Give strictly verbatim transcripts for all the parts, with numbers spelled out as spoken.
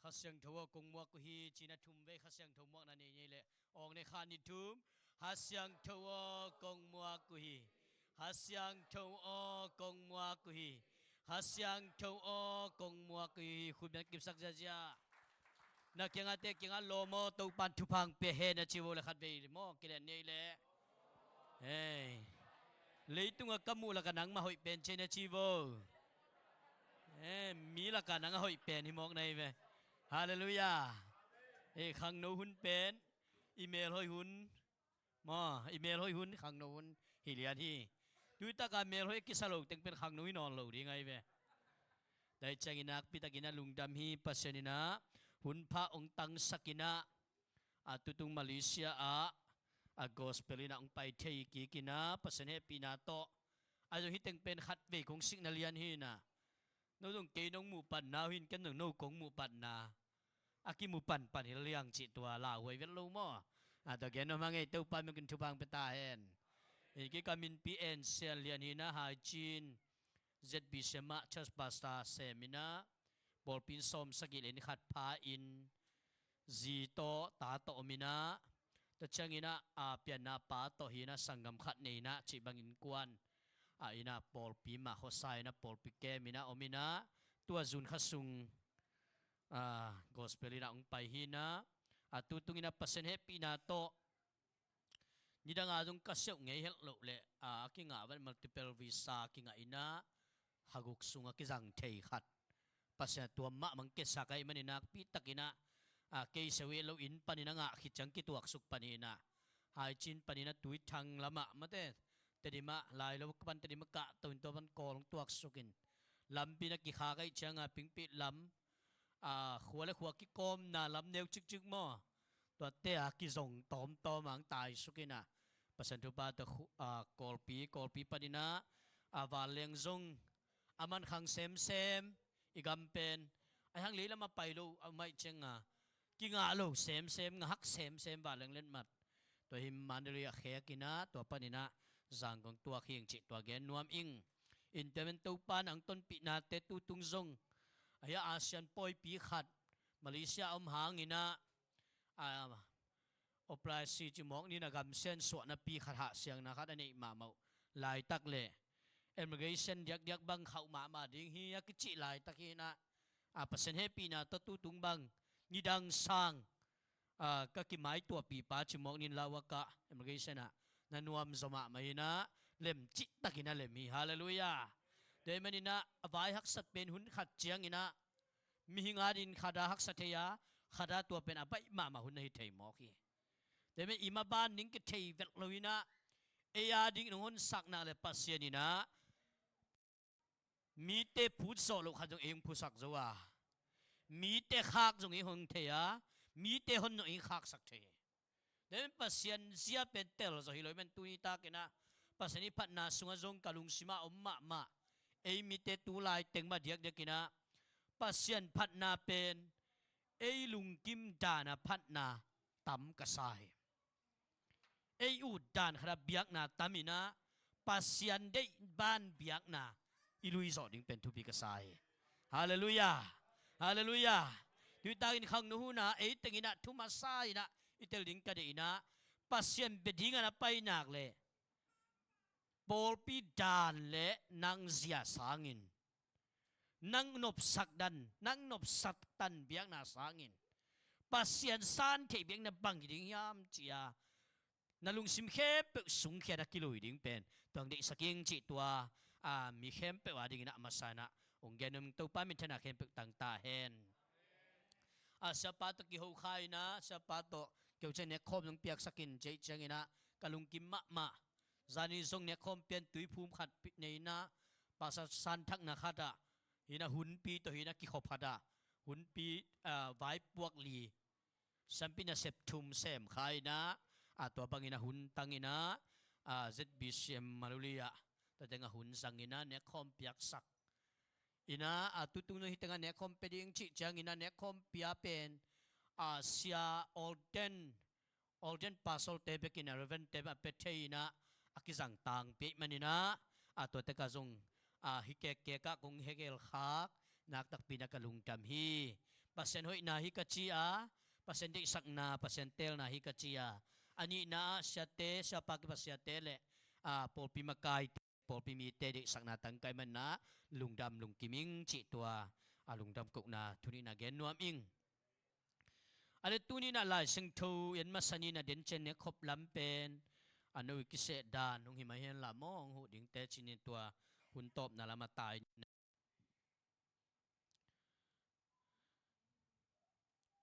Kha Siangtho aw kong muak uh hi, cina thum vei Kha Siangtho muakna nei nei leh. Awng ne kha ni thum. Kha Siangtho aw kong muak uh hi. Kha Siangtho aw kong muak uh hi. Kha Siangtho aw kong muak uh hi. Khut beng kipsak ziazia. Na kiangah te kiangah lawm aw, Topan thupha hong pia hen a ci vo le khat vei maw, kilen nei leh. Hei. Leitungah ka muh lakah nangmah hoih pen ci na ci vo. Hei, mi lakah nang a hoih pen hi mawk na hi ve. Halleluiah. Hei, khangno hun pen i mel hoih hun. Maw, i mel hoih hun, khangno hun hi lian hi. Tuitakah mel hoih a kisa lo teng pen khangno hi nawn lo ding ahi ve. Dai ciangin nakpi takin a lungdam hi. Pasian in a hun pha hong tangsak in a, a tutung Malaysia ah a gospel in a hong pai thei kik in a, Pasian hehpihna tawh. A zong hi teng pen khat vei kong sikna lian hi in a. No zong kei nong muh patna uh hi in, ken zong no kong muh patna a kimu panpan hi liang cih tua lauhuai vet lo maw? A tua gen nuam hang ei, Topa min in thupha hong pia ta hen. Hei, kei ka minpi En Sian Lian hi in a, Haicin Z B C M ah church pastor sem in a, pawlpi in sawm sagih le ni khat pha in, zi tawh ta tawh om in a, tua ciangin a, a pianna pa tawh hi in a, sanggam khat nei in a, cih bang innkuan a in a, pawlpi mah khuasa in a, pawlpi kem in a om in a, tua June kha sung a, gospel in a hong pai hi in a, a tutung in a Pasian hehpihna tawh nidang a zong ka siauh ngei helh loh leh a, a kingah vat multiple visa kingah in a, ha guk sung a kizang thei khat. Pasian a tua mahmah hong kisak ahih manin nakpi takin a, a, kei siauh hi loin panin a ngah khit ciang kituaksuk pan hi in a, Haicin panin a Tuithang lamah mate, Tedim ah, Lailo pan Tedim ah kah to in tua pan Kawl hong tuaksuk in, lampi in a kikhak ahih ciang a, Pingpit lam, a, khua le khua kikawmna lam neu cikcik maw? Tuate a kizong tawmtawm a hong taisuk in a, Pasian thupha tawh khu-, a, Kawlpi, Kawlpi panin a, a, vanleng zong a man khang semsem, i gam pen a hang lei lam a pai lo a om ahih ciang a, kingah lo semsem, ngahak semsem vanleng letmat. Tua hi Mandalay a khek in a, tua panin a Zangkong tuak hi ing cih tua gen nuam ing. In tua men Topa in a hong tonpihnate tutung zong, a hi a, Asian pawipi khat Malaysia a om hang in a, a, operasi ci mawk ni in a, gamsia in suahnapi khat, hahsiangna khat a neih mahmah uh laitak le immigration diakdiak bang khauh mahmah ding hi a kicih laitak hi in a, a, Pasian hehpihna tawh tutung bang nidang sang, a, ka kimaituahpih pa ci mawk ni in, lau a kah immigration ah na nuam zaw mahmah hi in a, lem cihtakin a lem hi. Halleluiah. Tua ahih manin a, a vai haksat pen hun khat ciangin a, mihing adingin khat a haksa thei a, khat a tua pen a baih mahmah hun na hi thei mawk hi. Tua ahih manin i maban ding kithei vet lo in a, ei adingin hong honsak nak leh Pasian in a, mite phut zawh loh khat zong ei hong phusak zo a, mite khak zong ei hong thei a, mite hon zong ei khaksak thei hi. Tua ahih manin Pasian zia pen tel zaw hi lo ahih manin tuni takin a, Pasian i phatna sungah zong ka lungsim ah om mahmah, ei mite tu lai teng mah diakdiakin a, Pasian phatna pen ei lungkim dan a phatna tam ka sa hi. Ei ut dan khat a biakna tam in a, Pasian deih ban biakna i lui zawh ding pen thupi ka sa hi. Halleluiah. Halleluiah. Tuitakin khangno hun a ei teng in a thu masa in a i tel ding ka deih in a, Pasian bia ding a na pai nak leh pawlpi dan le nang zia sangin, nang nopsak dan, nang nopsak dan biakna sangin Pasian san theih biakna bang hi ding hiam ci a, na lungsim khempeuh sungkhia a kilui ding pen tua hong deihsak ing cih tua, a, mi khempeuh adingin a masa in a hong gen nuam ing. Topa minthanna khempeuh tang ta hen. A, siapa tawh kiho kha in a, siapa tawh keu ciang nekkhawm zong piaksak in, cih ciangin a ka lungkim mahmah. Zani zong nekkhawm pian tuiphum khat pi-, nei in a, Pastor santhakna khat ah hi in a, hunpi tawh hi in a, kikhop khat ah hunpi, a, vaipuak li, siampi nasep thum sem kha in a, a, tua bangin a hun tang in a, a, Z B C M Mandalay ah tua teng a hun zang in a nekkhawm piaksak in a, a, tutung zong hi teng a nekkhawm pia ding cih ciangin a nekkhawm pia pen, a, sia ordain, ordain pastor te bekin a, Reverend te bek a pia thei in a, a kizang tangpi ahih manin a, a, tua tek ah zong, a, hi kekkek ah kong hegel khak nak takpi in a ka lungdam hi. Pasian hoihna hi ka ci a, Pasian deihsakna, Pasian teelna hi ka ci a, a nihna ah siate, siapa kipasiate le, a, pawlpi makaite, pawlpi mite deihsakna tangkai manna lungdam lungkim ing cih tua, a, lungdam kohna thu nihna gen nuam ing. A le tuni-in ah Lai Siangtho en masa ni-in ah den ciang ne khop lam pen a no i kiseh dan hong hi mah hi hen la maw, hong huh dingte ci-in tua hun tawpna lam a tai.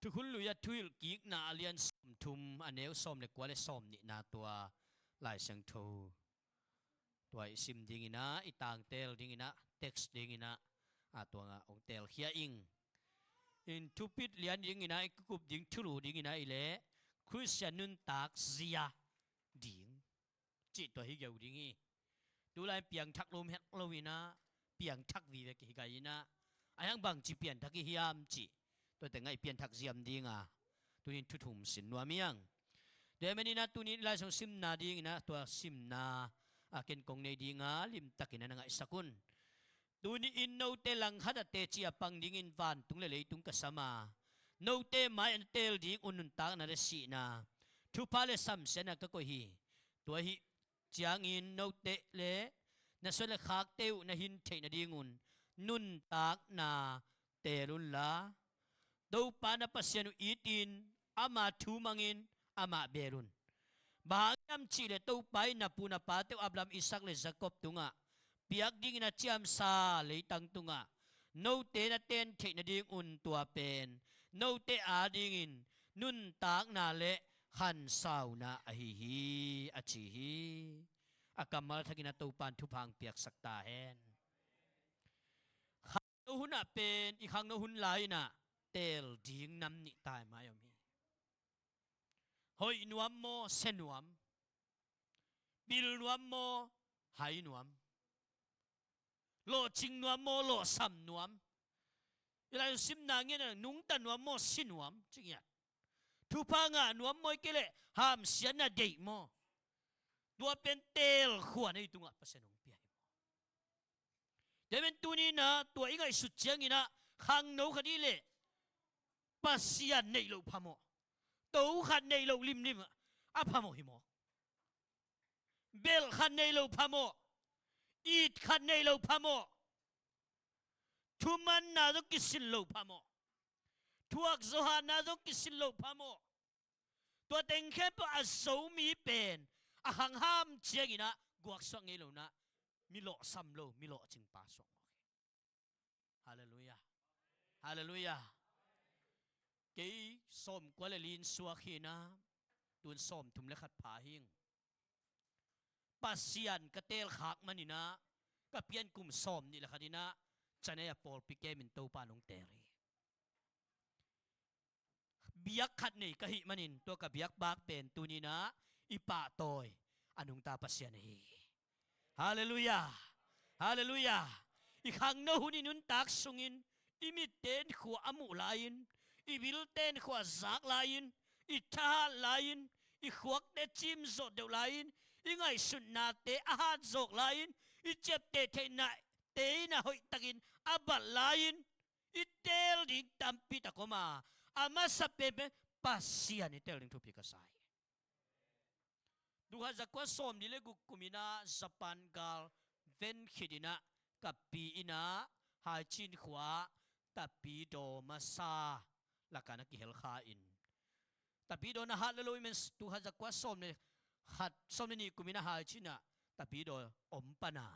Thukhun Lui a Thuhilhkikna a lian sawmthum, a neu sawm le kua le sawm nihna tua Lai Siangtho tua i sim dingin ah, i tangtel dingin ah, text dingin ah, a tua ngah hong telkhia ing. In thupit lian dingin ah, i kikup ding thulu dingin ah i leh Khristian nuntak zia ding cih tua hi geu ding hi. Tulai piangthak lum hek lo-in ah, piangthak vive kihi gai-in ah, a hiang bangci pianthak i hiam cih tuate ngaih pianthak ziam ding a, tuni-in thu thum sin nuam ing. Tua ahih manin ah tuni-in Lai Siangtho simna dingin ah, tua simna a ken kong nei ding a, limtakin ah na ngaihsak un. Tuni-in note langkhat ah teci a pang dingin vantung le leitung ka sam a, note mai-ah na teel ding un nuntakna le sihna, thupha le samsiatna ka koih hi. Tua ahih ciangin note le na suan le khakte uh na hin theih nadingun nuntakna teel unla, Topa na Pasian uh itin, ama thu mangin, amah beel un. Bang hang hiam cih leh Topa in na pu na pate uh Abraham, Isaac le Jacob tungah piak dingin a ciamsa leitang tungah note na ten theih nadingun tua pen note adingin nuntakna le khansauna ahi hi, a ci hi. A kammal thakin ah Topa in thupha hong piaksak ta hen. Khangno hun ah pen, i khangno hun lai-in ah teel ding nam nih tai mai om hi. Hoih nuam maw, sia nuam? Pil nuam maw, hai nuam? Lawhcing nuam maw, lawhsam nuam? I Lai simna ngiat ah nungta nuam maw, si nuam, ci ngiat. Thupha ngah nuam maw, ahih kei leh hamsiatna deih maw? Tua pen teel khua nei tungah Pasian hong pia hi maw? Tua pen tuni-in ah tua i ngaihsut ciangin ah khangno khat i leh Pasian neih loh phamawh. To khat neih loh limlim a phamawh hi maw? Belh khat neih loh phamawh. It khat neih loh phamawh. Thumanna zong kisin loh phamawh. Thuak zawhahna zong kisin loh phamawh. Tua teng khempeuh a zo mi pen a khangham ciangin ah guaksuak ngei lo-in ah mi lawhsam lo, mi lawhcing pa suak mawk hi. Halleluiah. Halleluiah. Kei sawmkua le li-in suak hi-in ah, tu-in sawmthum le khat pha hi ing. Pasian ka teelkhak manin ah ka pian kum sawmnih le khat in ah Chennai ah pawlpi kemin Topa in hong teel hi. Biak khat nei ka hih manin tua ka biakbak pen tuni-in ah i pahtawi a nungta Pasian ahi hi. Halleluiah. Halleluiah. I khangno hun i nuntak sungin i mitte in khua a muh lai-in, i bilte in khua a zak lai-in, i thahat lai-in, i khuakte cimzawh deuh lai-in, i ngaihsutnate a hatzawk lai-in, i ciapteh theihnate in ah hoihtakin a bat lai-in i teel ding tampi tak om a, a masa penpen Pasian i teel ding thupi ka sa hi. Tul khat za kua sawmli le guk kum in ah Japan gal ven khit in ah ka pi in ah Haicin khua-ah Tapidaw masa lakah na kihel kha in, Tapidaw na hat lel lo ahih manin tul khat za kua sawm le khat, sawm le nih kum in ah Haicin ah Tapidaw om pan a,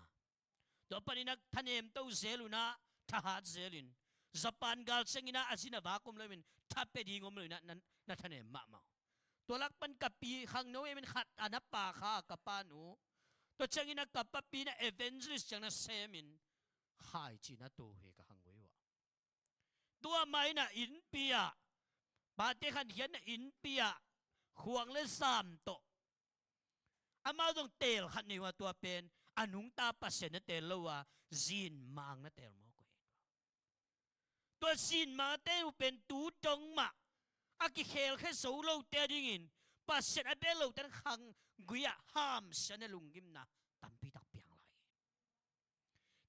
tua panin ah thanem to zel un ah, thahat zel in, Japan gal ciangin ah a zin a vak om lo ahih manin tha pia ding om lo in ah na, na thanem mahmah. Tua lak pan ka pi khangno ahih manin khat a na pa kha, ka pa nu. Tua ciangin ah ka papi in ah evangelist ciang na sem in Haicin ah tu hi ka khangno uh ah. Tua mah in ah innpi ah, pate khankhiatna innpi ah khuang le zam tawh amau zong teel khat nei uh a, tua pen a nungta Pasian na teel lo a, zinmang na teel mawk uh hi. Tua zinmang a teel uh pen tu dong mah a kikhelkhia zo lote a dingin Pasian a beel lote in khanggui ah hamsiatna, lunggimna tampi tak piang lai hi.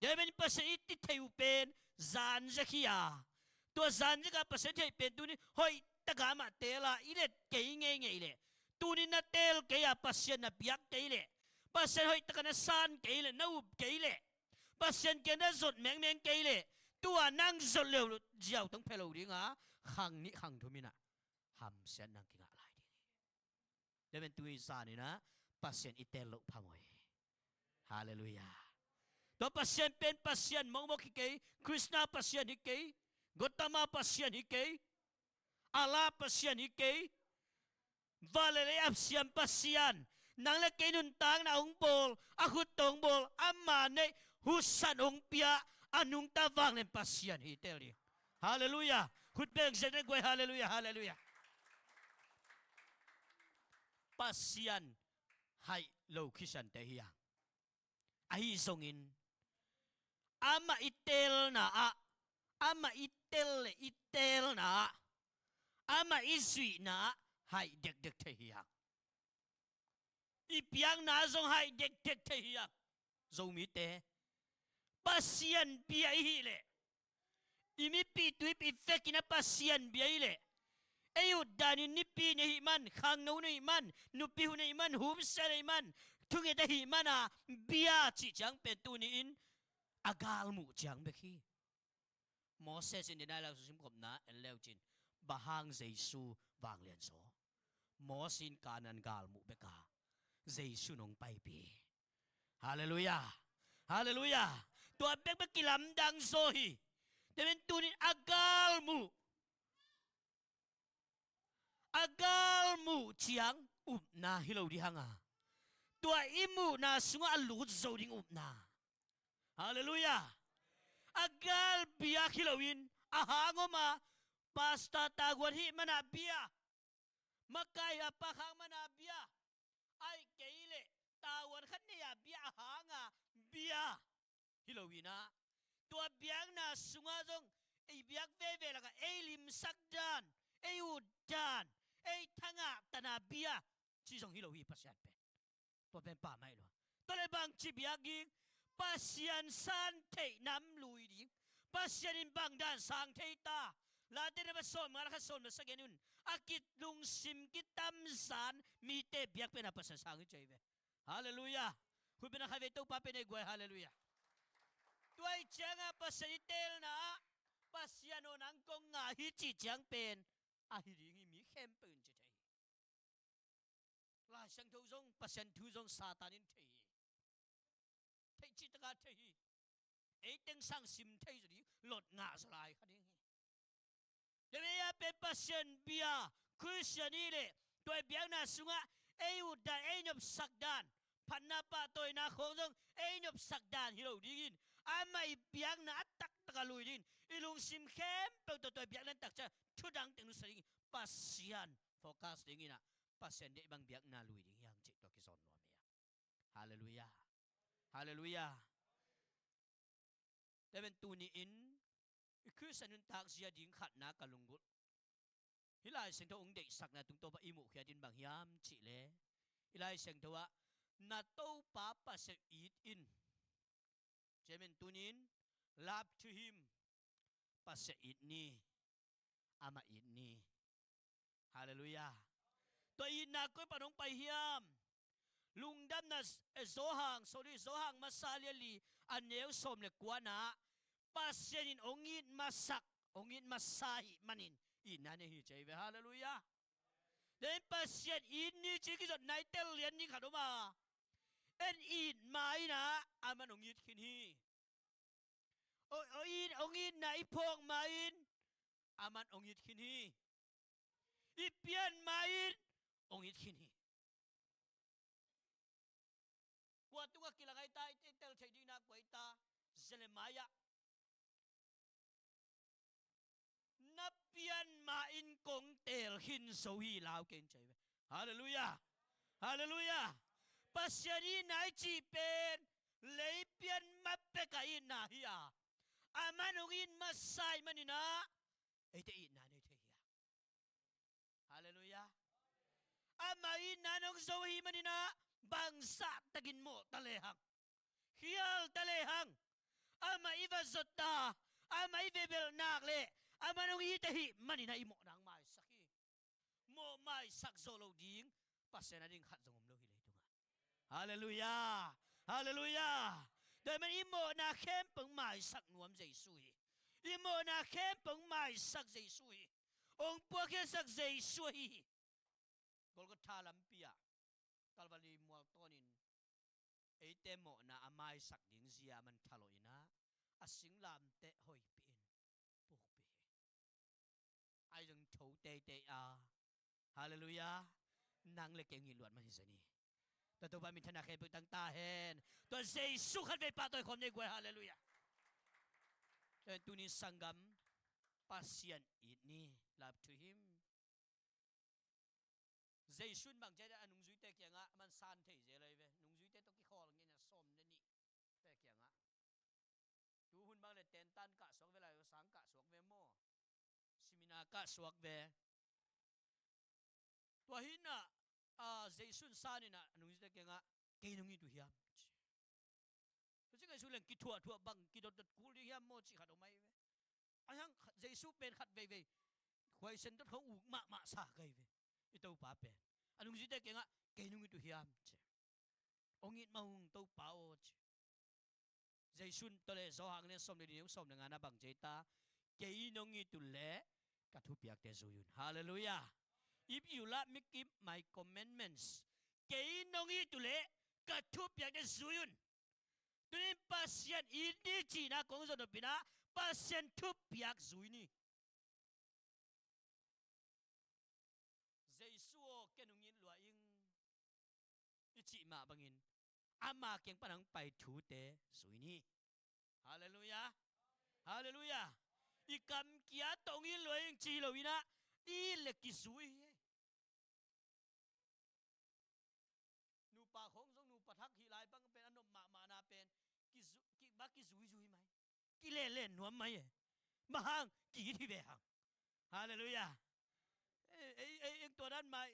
Tua ahih manin Pasian i cih theih uh pen zan zia hi a, Tua zanzika Pasian theih pen tuni hoih taka amah teel a i let kei ngeingei leh, tuni na teel kei a Pasian na biak kei leh, Pasian hoih taka na san kei leh, na up kei leh, Pasian kiang na zot mengmeng kei leh, tua nang zot leu ziau tong phe lo dinga, khang nih khang thum inah hamsiat nang kingah lai ding hi. Tua pen tuni zaninah Pasian i teel loh phamawh hi. Halleluiah. Tua Pasian pen Pasian mokmok hi kei, Krishna Pasian hi kei, Gotama Pasian hi kei, Allah Pasian hi kei, van le lei a siam Pasian, nang le kei nuntakna hong bawl, a khut tawh hong bawl, ama neih, husan hong pia, a nungta vanglian Pasian hi teel ding. Halleluiah. Khut beng zet ne guai, halleluiah, halleluiah. Pasian haih lo Khristiante hi hang. Ahi zongin, amah i teelna ah, amah i tel le i teelna ah, amah i zuihna ah haih dekdek thei hi hang. I piakna zong haih dekdek thei hi hang. Zomite, Pasian bia i hih leh, i mipi tuipi vekin a Pasian bia i hih leh, ei ut danin nipi na hih man, khangno na hih man, nupi hun na hih man, humsia na hih man, thunget na hih man a bia cih ciang pen tuni-in a galmuh ciang bek hi. Moses in dena lau sim khopna en leu cin, bang hang Jesu vanglian zaw? Moses in Kanaan galmuh bek a, Jesu nong paipih. Halleluiah. Halleluiah. Tua bekbek kilamdang zaw hi. Tua pen tunin a galmuh, a galmuh ciang upna hi lo ding hang a, tua i muhna sungah a lut zo ding upna. Halleluiah. A gal biak hi loin, a hang om a, pastor taguan hih mana bia, makai a pakhang mana bia, ahih kei leh tavuan khat nei a bia, a hanga bia hi lo inah, tua biakna sungah zong ei biak veve lakah ei limsak dan, ei ut dan, ei thangah tana bia, ci zong hi lo hi Pasian pen. Tua pen pammaih lo. Tua le bangci biak ding, Pasian san theih nam lui ding, Pasian in bang dan sang thei ta. Late na va sawm nga la kha sawm na sa gen un. A kilungsim kitamzan mite biak pen a Pasian sang hi cei ve. Halleluiah. Khut pen a kha ve Topa pen ei guai, halleluiah. Tua i cianga Pasian i teelna ah, Pasian aw nang kong ngah hi cih ciang pen ahi ding hi, mi khempeuh in ci thei hi. Lai Siangtho zong, Pasian thu zong Satan in thei hi. Thei cih taka thei hi. Ei teng sang sim thei zaw ding, lot ngah zaw lai kha ding hi. Tua mei a pen Pasian bia, Khristian i hih leh, tua i biakna sungah ei ut dan, ei nopsak dan, phatna pahtawina khawng zong ei nopsak dan hi lo dingin, amah i biakna a taktak a lui dingin, i lungsim khempeuh tawh tua i biakna taktak ciang thudang teng nusia dingin, Pasian focus dingin ah, Pasian deih bang biakna lui ding hi hang cih tua kizawn nuam hi a. Halleluiah. Halleluiah. Tua pen tuni-in i Khristian nuntak zia ding khatna ka lunggulh. Hih Lai Siangtho hong deihsakna tungtawpa i muhkhiat in bang hiam cih leh, hih Lai Siangtho ah, na Topa Pasian it in. Tua pen tuni-in, love to him, Pasian it ni, amah it ni. Halleluiah. Tua itna koi pan hong pai hiam? Lungdamna, eh, Johan, sorry, Johan masa lian li, a neu sawm le kuana, Pasian in hong it masak, hong it masa ahih manin itna nei hi cei ve, halleluiah. Tua pen Pasian it ni ci kizotna i tel lian ni khat om a, en it ma inah, aman hong it khin hi. Hong, hong it, hong itna i phawk ma-in, aman hong it khin hi. I pian ma-in, hong it khin hi. Kua tungah kilang ahi ta, i tel theih dingna kua ahi ta, Jeremiah. Na pian ma-in kong teel khin zo hi, lau keng cei ve. Halleluiah. Halleluiah. Pasian itna i cih pen lei pian ma pek a itna hi a, aman hong it masa ahih manin ah, eite itna nei thei hi a. Halleluiah. Ama itna nong zo ahih manin ah, bangzah takin mawh ta lehang, khial ta lehang, amah i va zot ta, amah i vebelh nak leh, Aman hong it ahih manin ah i mawhna hong maisak hi. Mawh maisak zawh loh ding Pasian a ding khat zong om lo hi leitungah. Halleluiah. Halleluiah. Tua ahih manin i mawhna khempeuh hong maisak nuam Jesu hi. I mawhna khempeuh hong maisak Jesu hi. Hong puakkhiatsak Jesu ahi hi. Golgotha lampi ah Kalvari mual tawnin eite mawhna a maisak ding zia aman thalawh in ah, a singlamteh hoihpih in pukpih hi. Ahi zong tho teitei a. Halleluiah. Nang le kei hong it luat mah hi zen hi. Tua Topa minthanna khempeuh tang ta hen. Tua Jesu khatvei pahtawi khawm nei guai. Halleluiah. Tua tuni sanggam, Pasian it ni. Love to him. Jesu in bang ci a nungzuite kiangah, man san thei zel ahi ve. Nungzuite tawh kikhawl ngeina sawm le nih te kiangah. Tu hun bang le tentan kah suak ve, lai sang kah suak ve maw. Seminar kah suak ve. Tua hi in ah, a, Jesu in san in ah, a nungzuite kiangah, kei nong it uh hiam? Ci. Tua ci Jesu leng kithuahthuah bang, kidotdot kul ding hiam maw cih khat om ahi ve. Ahi hang Jesu pen khat veivei khuaisen dot khong uk mahmah sa kai ve. I Topa pen. A nungzuite kiangah, kei nong it uh hiam? Ci. Hong it mah ung Topa aw ci. Jesu in tua le Johan lian sawm le li neu sawm le nga na bang ci ta, kei nong it uh leh ka thupiakte zui un. Halleluiah. If you love me, keep my commandments. Kei nong it uh leh ka thupiakte zui un. Tunin Pasian it ni cihna kong zon nop in ah, Pasian thupiak zui ni. Jesu aw, ken hong it lua ing, i cih mah bangin ama kiang pan hong pai thute zui ni. Halleluiah. Halleluiah. I kam kia tawh hong it lua ing ci hi lo in ah, i it le kizui hi. Nupa khong zong nupa thak hih lai bang pen a nop mahmahna pen kizu-, ki-, bang kizuizui mai. Kilelen nuam mai e. Bang hang ki-it hi ve hang. Halleluiah. Ei, ei, ei, eng tua dan mai.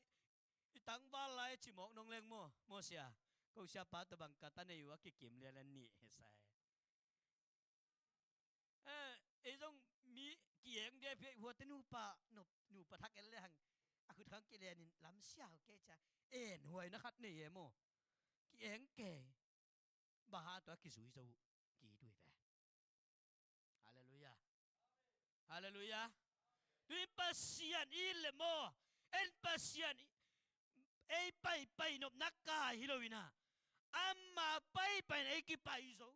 I tangval lai cimawk nong leng maw, maw sia. Ko siapa tawh bang ka ta nei uh a kikim lian lian nih sai. Eh, ei zong mi ki-eng dia pia huate nupa, nupa thak en le hang. A khut khang kilenin lam sia uh kei cia. En huaina khat nei e maw. Ki-eng kei. Bang hang tua kizui zo uh ki-it uh hi ve. Halleluiah. Halleluiah. Tuin Pasian it le maw, en Pasian i, ei paipai nopna kai hi lo in ah, ama paipaina ei kipai zo.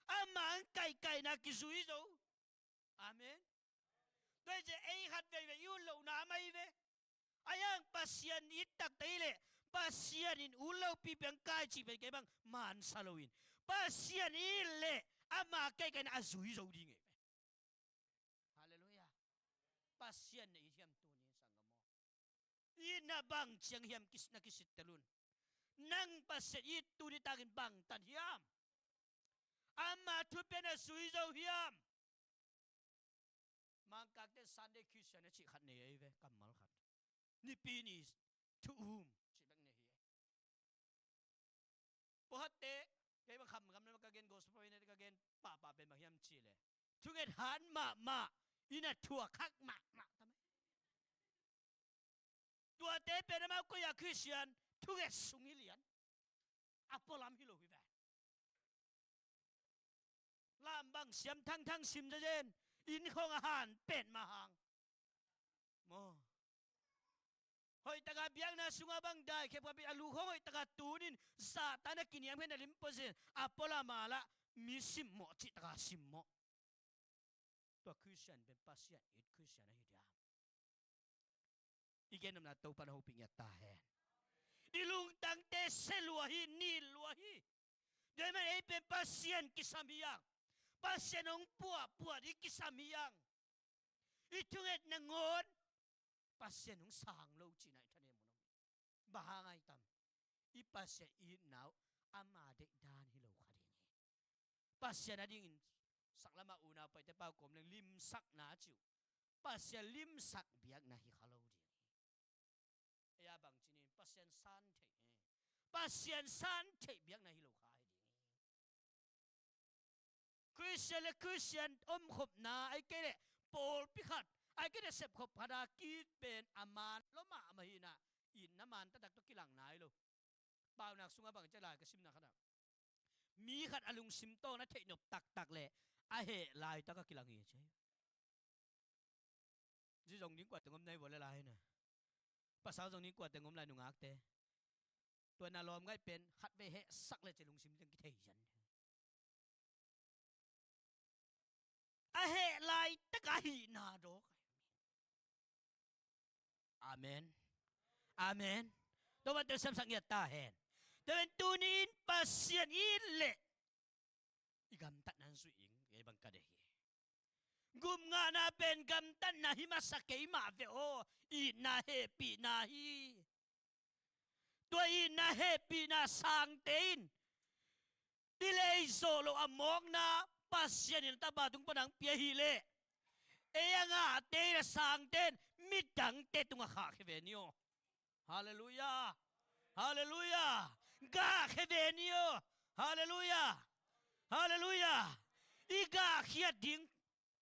Ama ang kaikaina kizui zo. Amen. Tua hi ciah ei khat veivei i ut lohna mah hi ve. Ahi hang Pasian it taktak hi leh, Pasian in ut lopi pen kai cih pen kei bang mansa loin, Pasian it leh ama kaikaina a zui zo ding hi ve. Halleluiah. Pasian na it hiam tuni sanggam aw? Itna bang ciang hiam kis-, na kisittel un? Nang Pasian it tuni takin bangtan hiam? Ama thupiakna zui zo hiam? Mangkangte Sunday Christian a cih khat nei ahi ve, kammal khat. Nipi ni thu um cih bek nei hi. Pawlkhatte, kei bang kham gamna ka gen, gospel in ka gen pahpah pen bang hiam cih leh, thunget hat mahmah, inn ah thuak khak mahmah ta mai. Tuate pen amau koi-a Christian, thunget sung hi lian. A pualam hi lo hi ve. Lam bang siam thangthang sim zazen, inn khawng a han pet mah hang. Maw. Hoihtaka biakna sungah bang dai khepkhap in a lu khawng hoihtaka tunin zahta na kiniam khen na lim pawh zen, a pualam a lah mi simmawh cihtaka simmawh. Tua Christian pen Pasian it Christian ahi diam? I gennopna Topa na hopih ngiat ta hen. I lungtangte se lua hi, nih lua hi. Tua ahih manin ei pen Pasian kisam hi hang. Pasian hong puahpuah ding kisam hi hang. I thungetna ngawn Pasian hong sang lo cihna i thanem uh. Bang hang hiam? I Pasian itna uh ama deihdan hi lo kha ding hi. Pasian a dingin saklamah unau paite pau kawm leng limsakna a cih uh, Pasian limsak biakna hi kha lo ding hi. Ei a bang ci ni, Pasian san theih hi. Pasian san theih biakna hi lo kha hi ding hi. Christian le Christian omkhopna, ahih kei leh pawlpi khat, a kei nasep khop khat a kit pen a man lua mahmah hi in ah, itna man taktak tawh kilang nai lo. Paunak sungah bang ci hiam lai ka simna khat ah, mi khat a lungsim tawh na theih nop taktak leh a heh laitak a kilang hi ci hi. Zi zong ding kua teng om nai vua le lai hi na. Pasal zong ding kua teng om lai, nungakte. Tua na lawm ngaih pen khatvei hehsak le ci lungsim teng kithei zian. A heh laitak a hihna dawk. Amen. Amen. Tua ban tel siamsak ngiat ta hen. Tua ban tuni in Pasian it leh i gamtatna in zuih ing, kei bang ka deih hi. Gupngahna pen gamtatna hi masa kei mah ve aw, itna hehpihna hi. Tua itna hehpihna sangte in i lei zawh loh a mawkna Pasian in a tapa tung pan a hong pia hi leh, ei a ngahte in a sangte in midangte tungah khahkhia ve ni aw. Halleluiah. Halleluiah. Gahkhia ve ni aw. Halleluiah. Halleluiah. I gahkhiat ding.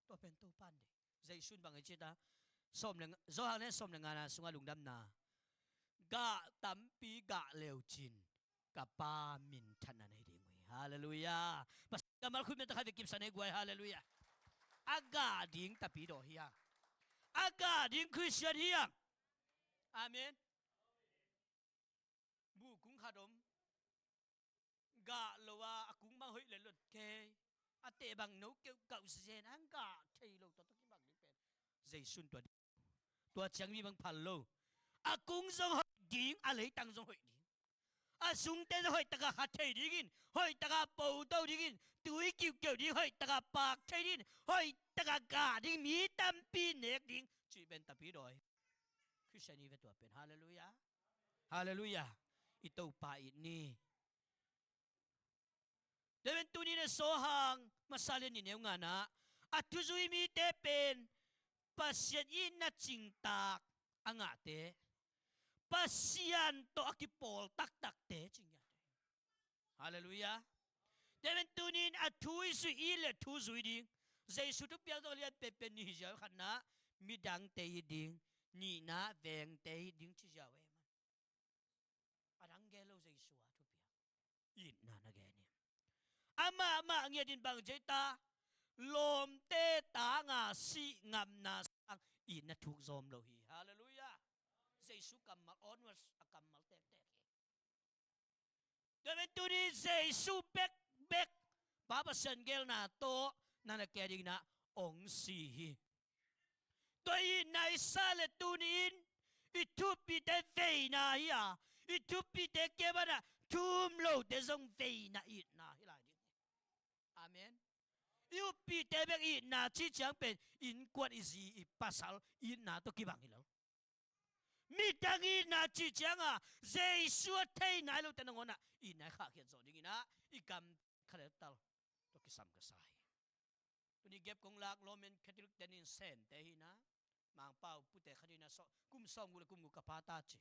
Tua pen Topa in deih. Jesu in bang a ci ta? Sawm le nga, Johan le sawm le ngana sungah lungdamna, gah tampi gah leucin ka Pa minthanna nei ding uh hi. Halleluiah. Pasian kammal khut mete khat vei kipsak nei guai. Halleluiah. A gah ding tapidaw hi hang. A gah ding Khristian hi hang. Amen. Bu kung khat om. Gah lo a, a kung bang hoih le lot kei. A teh bang no keuh kauh zen a, gah thei lo tawh tawh kibang ding pen Jesu in tua ding. Tua ciang mi bang phal lo. A kung zong hoih ding, a leitang zong hoih ding. A sungte zong hoih taka kha thei dingin, hoih taka poto dingin, tui kiuhkeuh ding, hoih taka pak thei dingin, hoih taka gah ding, mi tampi nek ding. Cih pen tapidaw hi. Khristian hi ve tua pen. Halleluiah. Halleluiah. I Topa it ni. Tua pen tuni in a sawhang masa lian nih neu ngana, a thuzui mite pen Pasian itna cingtak a ngahte, Pasian tawh a kipawl taktakte cingtak. Halleluiah. Tua pen tuni in a thu i zuih, it le thu zui ding. Jesu thupiak tawh lian penpen nih hi ziau. Khatna, midangte it ding. Nihna, vengte it ding ci ziau e. A dang gen lo Jesu a thupiak. Itna na gen hi. Amah mah ngiat in bang ci ta? Lawmte tanga sih ngamna sang itna thuk zawm lo hi. Halleluiah. Jesu kammal, onwards a kammal tektek hi. Tua pen tuni Jesu bekbek Pa Pasian gelna tawh na na kia dingin ah hong si hi. Tua itna i sa le tuni in i thuppihte veina hi a, i thuppihte kiang pan ah thu um lote zong veina itna hi lai ding. Amen. I uppihte bek itna cih ciang pen innkuan, i zi i pasal itna tawh kibang hi lo. Midang itna cih ciangin Jesu a thei nai lote nangawn ah itna i khahkhiat zawh dingin ah i gam kha le tal tawh kisam ka sa hi. Tuni gep kong lak Roman Catholic ten in Saint te hi na, Mangpau pute khat hi na, kum sawm guk le kum guk ka pa ta ci.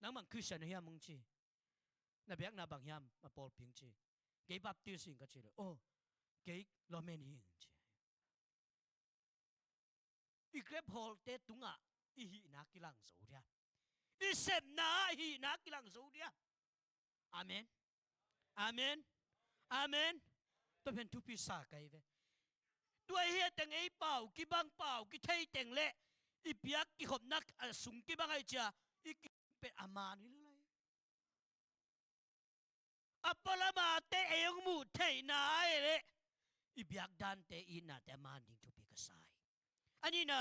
Nang bang Christian hiam hong ci. Na biakna bang hiam, ma pawlpi hong ci. Kei Baptist hing ka ci le, oh, kei Roman hing ci. I grep hawlte tungah i hihna kilang zo dia. I sepna ah i hihna kilang zo dia. Amen. Amen. Amen. Tua pen thupi sa ka hi ve. Tua hi a teng ei pau kibang, pau kithei teng le i piak kikhopna a sung kibang ahih ciang i ki pen a man hi lo lai. A pualamate ei hong muh theihna ah le i biakdante i itnate a man ding thupi ka sa hi. A nihna,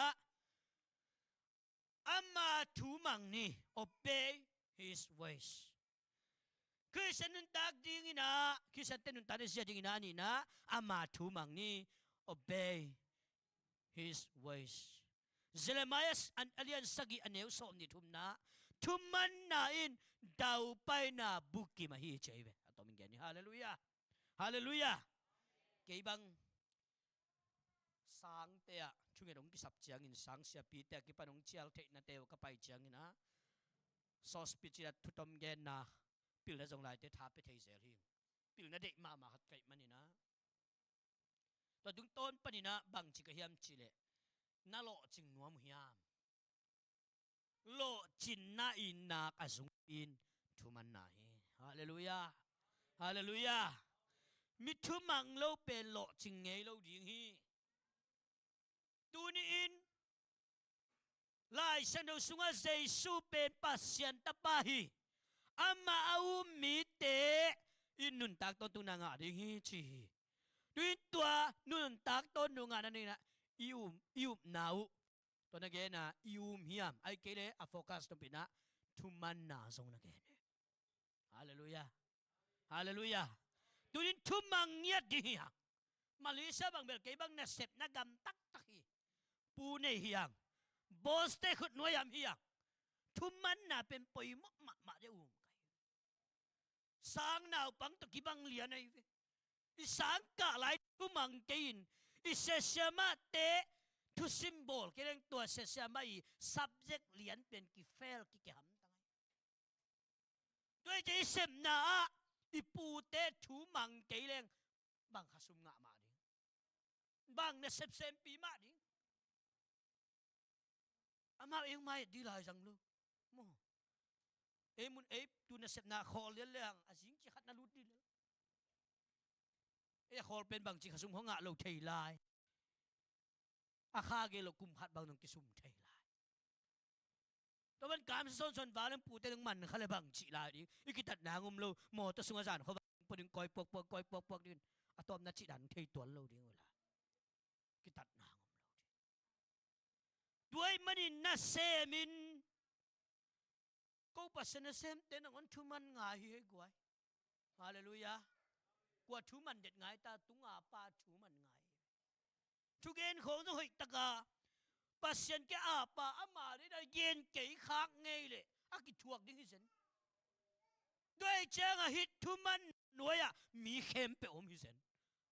ama thu mang ni, obey his voice. Christian nuntak dingin ah, Christiante nuntakna zia dingin ah, a nihna, ama thu mang ni, obey his voice. Jeremiah a lian sagih a neu sawm nih thumna, thumanna in daupaina bukim ahi ci hi ve. A tomin gen ni. Halleluiah. Halleluiah. Kei bang sangte ah thunget hong kisap ciangin, sang siapite a kipan hong cial theihnate uh ka pai ciangin ah, sawspi cih a thutom genna pilna zong laite tha pia thei zel hi. Pilna deih mahmah khat ka hih manin ah, tua tungtawn panin ah bang ci ka hiam cih leh, na lawhcing nuam uh hiam? Lawhcinna itna a zung in thumanna hi. Halleluiah. Halleluiah. Mi thumang lo pen lawhcing ngei lo ding hi. Tuni-in Lai Siangtho sungah Jesu pen Pasian Tapa hi. Amah a um mite in nuntak tawntungna ngah ding hi ci hi. Tu-in tua nuntak tawntung ngahna dingin ah i um, i upna uh, tua na gen a, i um hiam, ahih kei leh a focus tawmpinah thumanna zong na gen hi. Halleluiah. Halleluiah. Tuni-in thumang ngiat ding hi hang. Malaysia bang bel kei bang nasepna gam taktak hi. Pu nei hi hang. Boss te khut nuai-am hi hang. Thumanna pen poimawh mahmah deuh um kai. Sang naupang tawh kibang lian ahi ve. I sang kah lai thumang kei-in i sia siamahte thusim bawl kei leng tua sia siamah i subject lian pen kifel kikeham tang ahi. Tua i kei sepna ah i pute thumang kei leng bang khasum ngah mah ding, bang nasep sempi mah ding. Amau ei hong mai et ding lai zang lo. Maw. Ei mun ei tu nasepna khawl lian le hang a zing ci khat na lut ding le. Ei a khawl pen bangci khasum hong ngah lo thei lai. A kha gei lo kum khat bang dong kisum thei lai. Tua ban kamsia sawnsawn val in pute dong man kha le bangci lai ding. I kitatna ngom lo. Mawtaw sungah zan khuavak pua ding koi puakpuak, koi puakpuak ding. A tawpna cih dan thei tuan lo ding uh lai. Kitatna ngom lo ding. Tua ahih manin nasemin ko Pasian nasemte nangawn thuman ngai hi hei guai. Halleluiah. Kua thuman det ngai ta, tunga pa thuman ngai hi. Thugen khawng zong hoih taka Pasian kiang a pa ama deihna gen kei khak ngei leh a kithuak ding hi zen. Tua ahih ciangah hih thuman nuai-ah mi khempeuh om hi zen.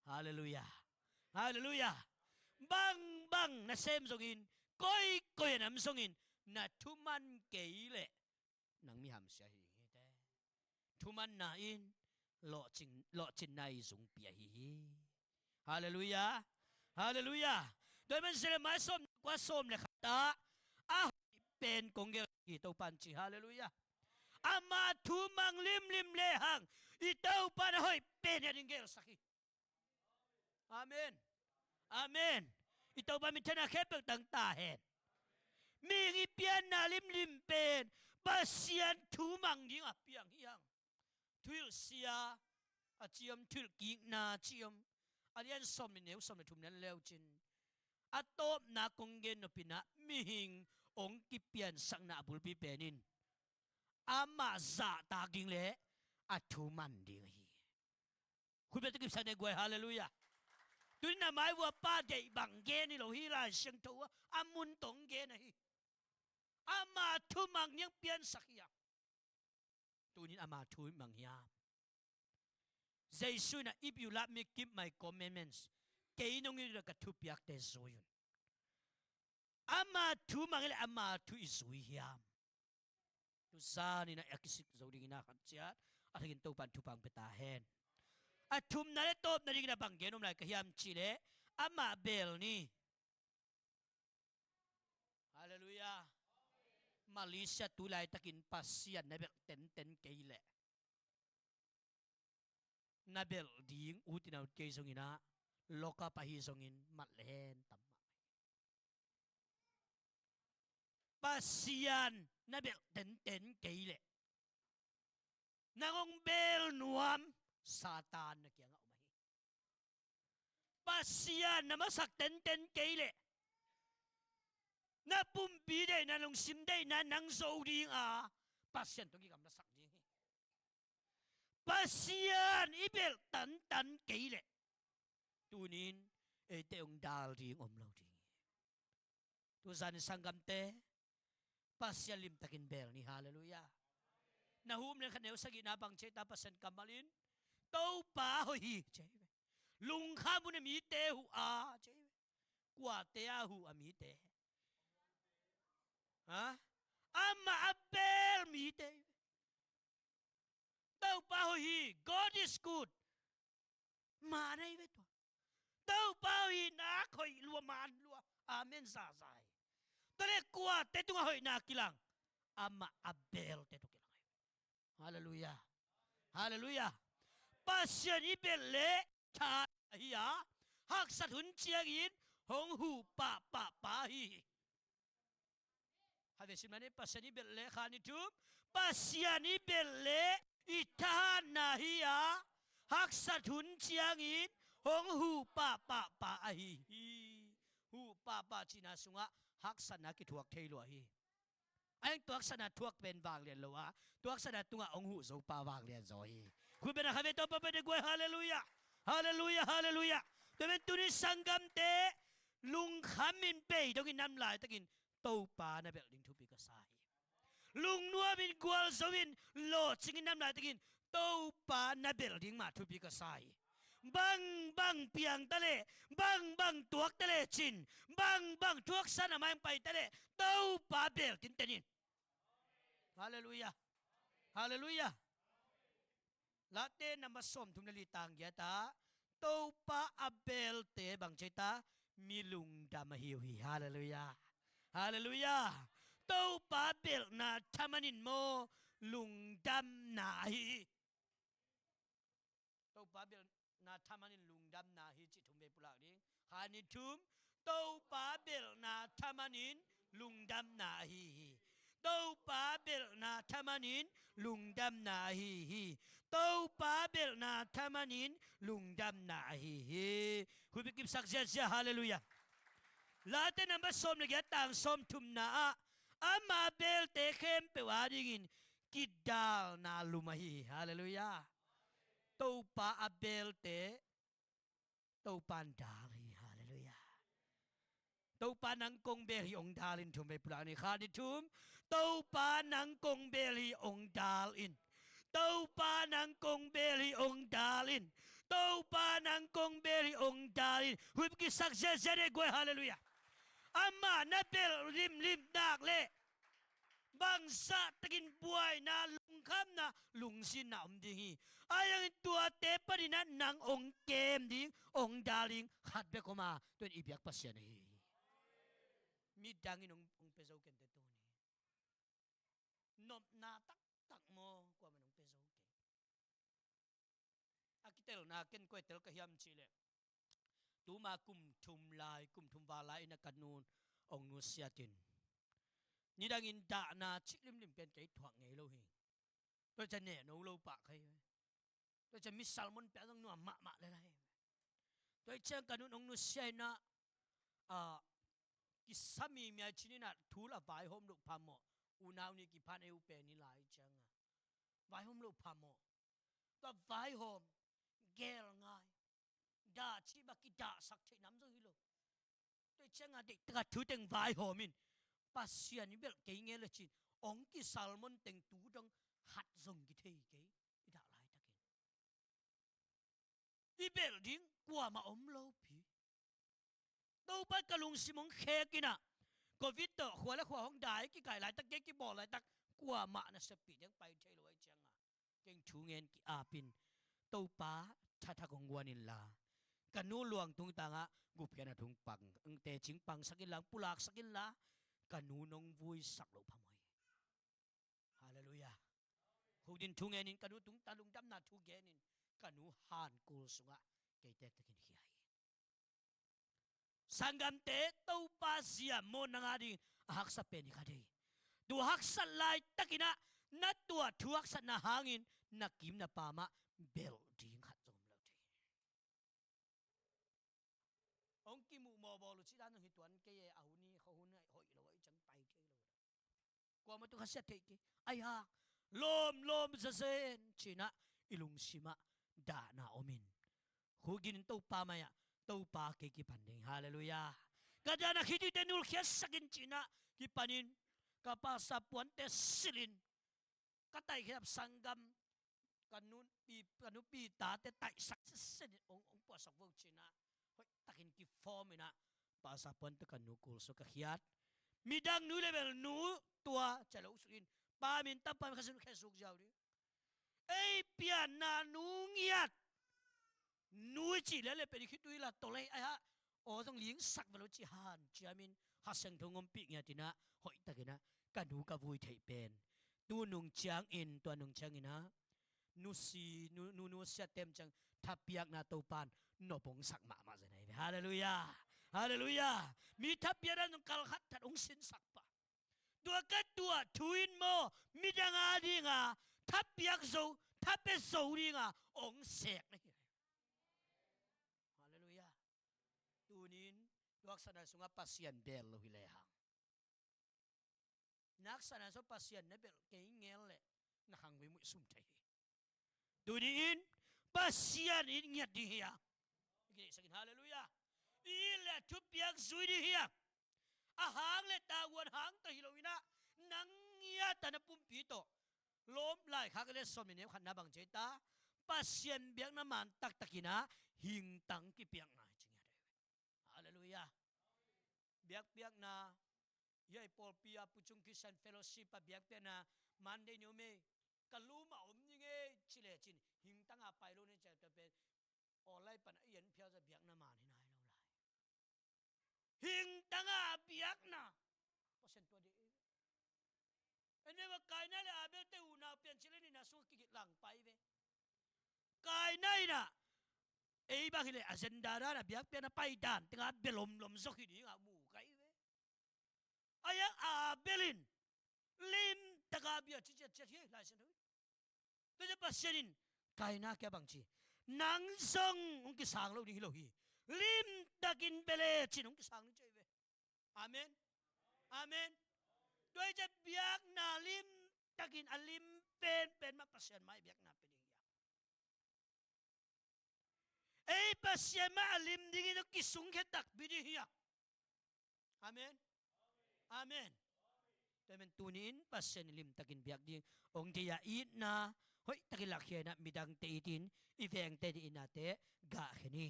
Halleluiah. Halleluiah. Bangbang nasem zongin, koikoi a nam zongin, na thuman kei leh nang mi hamsia hi ding hi te. Thumanna in lawhcing, lawhcinna i zungpi ahi hi. Halleluiah. Halleluiah. Tua ahih man Jeremiah sawm le kua, sawm le khat ah a hoih pen kong gelsak hi, Topa'n ci. Halleluiah. Ama thu mang limlim lehang i Topa'n a hoih pen hi a ding gelsak hi. Amen. Amen. I Topa minthanna khempeuh tang ta hen. Mihing i pianna limlim pen Pasian thu mang dingah piang hi hang. Thuhilhsia a ci om, thuhilhkikna a ci om. A lian sawm le neu, sawm le thum lian leucin, a tawpna kong gen nopinah mihing hong kipiansakna a bulpi pen in amah zahtak ding le a thu man ding ahi hi. Khutbet a kipsak deh guai, halleluiah. Tunin a mai vua pa deih bang gen hi lo hi, Lai Siangtho a mun tawh gen ahi. Ama thu mang niang piansak hi a. Tunin ama thu mang hiam? Jesu in a, "If you love me, keep my commandments." Kei nong it uh leh ka thupiakte zui un. Ama thu mang hi leh ama thu i zui hiam? Tuzan in a, a kisik zo dingin a khat ciat a thakin Topa'n thupha hong pia ta hen. A thumna le tawpna dingin a bang gen om lai ka hiam cih leh amah bel ni. Halleluiah. Malaysia tu laitakin Pasian na belh tenten kei leh na belh ding ut in a ut kei zongin a, lock up ahi zongin mat le hen tam mah. Pasian na belh tenten kei leh nang hong bel nuam Satan na kiangah om ahi. Pasian na masak tenten kei leh na pumpi deihna, lungsim deihna nang zo ding a, Pasian tawh kigamlasak ding hi. Pasian i belh tantan kei leh tunin eite hong dal ding om lo ding hi. Tuzan in sanggamte, Pasian limtakin bel ni, halleluiah. Nahum lian khat neu sagihna bang ci ei ta, Pasian kammal in, "Topa hoih hi," ci ei ve. "Lungkham un a mite huh a," ci ei ve. Kuate a huh a mite? Ha? Amah a bel mite hi ve. Topa hoih hi, God is good. Man ahi ve tua. Topa hoih hi, nak hoih lua, man lua. Amen zaza hi. Tua leh kuate tungah hoihna kilang? Amah a belte tawh kilang hi. Halleluiah. Halleluiah. Pasian i belh leh tha na hi a, haksat hun ciangin hong huh pahpah pa ahi hi. Khatvei sim lai ni, Pasian i belh leh, khat, nih, thum. Pasian i belh leh i thahatna hi a, haksat hun ciangin hong huh pahpah pa ahi hi. Huh pahpah cihna sungah haksatna kithuak thei lua hi. A heng tuaksana thuak pen vanglian lo a, tuaksana tungah hong huh zo pa vanglian zaw hi. Khui bena kha ve, Topa pen de guai, halleluiah. Halleluiah, halleluiah. Tua pen tuni sanggamte lungkham in bei dongin nam laitakin Topa na belh ding thupi ka sa hi. Lungnuam in gualzo in lawhcing in nam laitakin Topa na belh ding mah thupi ka sa hi. Bangbang piang ta leh, bangbang tuak ta leh cin, bangbang thuaksan a mai pai ta leh, Topa bel tinten in. Halleluiah. Halleluiah. Late number sawmthum le li tang giat ah, Topa a belte bang ci ta, mi lungdam ahi uh hi. Halleluiah. Halleluiah. Topa belhna thaman in maw, lungdamna ahi hi. Topa belhna thaman in lungdamna hi cih thum vei pulak ding. Khat, nih, thum. Topa belhna thaman in lungdamna ahi hi. Topa belhna thaman in lungdamna ahi hi. Topa belhna thaman in lungdamna ahi hi. Khuipi kipsak ziazia, halleluiah. Late number sawm le giat, tang sawmthumna ah, ama belte khempeuh adingin kidalna lum ahi hi. Halleluiah. Topa a belte Topa in dal hi. Halleluiah. Topa nang kong bel hi, hong dal in, thum vei pulak ni. Khat, nih, thum. Topa nang kong bel hi, hong dal in. Topa nang kong bel hi, hong dal in. Topa nang kong bel hi, hong dal in. Huip kisak ziazia de guai, halleluiah. Amah na belh limlim nak leh bangzah takin buaina, lungkhamna, lungzinna om ding hi. Ahi hangin tuate panin ah nang hong kem ding, hong dal ding khat bek om a, tua in i biak Pasian ahi hi. Midang in hong, hong pia zo kei inteh tuni. Nopna taktak maw, kuaman hong pia zo kei. A kitelna ken koi tel ka hiam cih leh, tuma kum thum lai, kum thum val lai in ah ka nu'n hong nusiat in, nidangin dahna cih limlim pen kei thuak ngei lo hi. Tua ciang nehno lo pah kha hi. Tua ciang mi sermon pia zong nuam mahmah le lai. Tua ciang ka nu'n hong nusia in ah, ah, kisa mimi a cin in ah, thu la vaihawm loh phamawh. Unau nih kiphan, ei u pen hi lai ciang a vaihawm loh phamawh. Tua vaihawm, geel ngai, dah cih bang kidahsak theih nam zong hi lo. Tua ciang a deih taka thu teng vaihawm in, Pasian i belh kei nge le cin, hong kisermon teng tu dong khat zong kithei kei, i dah laitakin. I belh ding kuamah om lopi. Topa ka lungsim hong khek in ah, covid tawh khua le khua hong dai, kikaih laitak, kei kibawl laitak, kuamah na seppih ding pai thei lo ahi ciang a, keng thu ngen ki-ap in, Topa thathak hong guan inla, ka nu luang tungtang ah gupkhiatna thu pang, teci pangsak inla, pulaksak inla, ka nu nong vuisak loh phamawh hi. Halleluiah. Hukdin thu ngen in, ka nu tungtang lungdamna thu gen in, ka nu hankul sungah kei tektek in khia hi. Sanggamte, Topa zia maw nang adingin a haksa pen hi kha thei. Tua haksat laitakin ah na tuah thu haksatna hangin na kim na pam ah belh ding khat zong om lo thei. Hong kimuh mawbawl uh cih dan zong hi tuan kei e, a hun hi, kha hun hi, hoih lo ahi ciang pai thei lo. Kuamah tung khasiat theih kei. Ahi hang lawmlawm zazen ci-in ah i lungsim ah dahna om in, khukdin in Topa mai-ah, Topa kei kipan ding. Halleluiah. Ka dahna khitui te nulkhiatsak in ci-in ah kipan in, ka pasa puante silh in, ka taihkhiat sanggam, ka nupi, ka nupi tate taihsak sitset in hong, hong puahsak vo ci-in ah, hoihtakin kiform in ah, pasa puante ka nu kul sung ka khiat. Midang nu le bel nu tua ca lo suk in, pa min, tapa min, kha sin khe suk ziau ding. Ei pianna nu ngiat, nu i cih leh le pen i khitui la tolei ahi a, aw zong lingsak ve lo ci hanciamin Kha Siangtho hong ompih ngiat in ah, hoihtakin ah ka nu ka vui theih pen tu nung ciangin, tua nung ciangin ah nusi, nu, nu, nusiate om ciang thapiakna Topan nop hong sak mahmah zen ahi ve. Halleluiah. Halleluiah. Mi thapiakna zong kal khat khat hong sinsak pah. Tua ka tuah thu in maw, midang a dinga thapiak zo, thapia zo dinga hong sek na hi. Halleluiah. Tunin tuaksana sungah Pasian bel lo hi lehang, naksana sungah Pasian na belh kei ngel leh na khang vui muih sum thei hi. Tuni-in Pasian it ngiat ding hi a, i kideihsakin, halleluiah, i it leh thupiak zui ding hi a, a hang le tavuan hang tawh hi lo in ah, nang ngiat a na pumpi tawh lawm laikhak le sawm le neu khatna bang ci ta, Pasian biakna man taktakin ah hingtang kipiakna hi ci ngiat ahi ve. Halleluiah. Biakpiakna, hiai pawlpi a Puchung Christian Fellowship a biakpiakna Monday ni om ei, ka lum a om ning ei ci lecin hingtanga pai lo ni ci a, tua pen online pan a i en phial za biakna man hi nai lo lai. Hingtanga biakna. Pasian tua dih. En ve, Kaina le Abel te unau piancil le nihna sungah kigit lang pai ve. Kaina in ah ei bang hileh agenda dan a biakpiakna pai dan tengah bia lomlom zok hi dingah mu kai ve. Ahi a Abel in limtaka bia ci ciatciat hi Lai Siangtho in. Tua ciang Pasian in Kaina kiang bang ci, nang zong hong kisang lo ding hi lo hi. Limtakin bia le cin hong kisang ding ci ahi ve. Amen. Amen. Tua hi ciang biakna limtakin a lim penpen mah Pasian mai biakna pe ding hi a. Ei Pasian mah a lim dingin kisungkhia takpi ding hi a. Amen. Amen. Tua men tuni-in Pasian limtakin biak ding hong deih a, itna hoihtakin lakhia in ah midangte itin i vengte itnate gahkhen hi.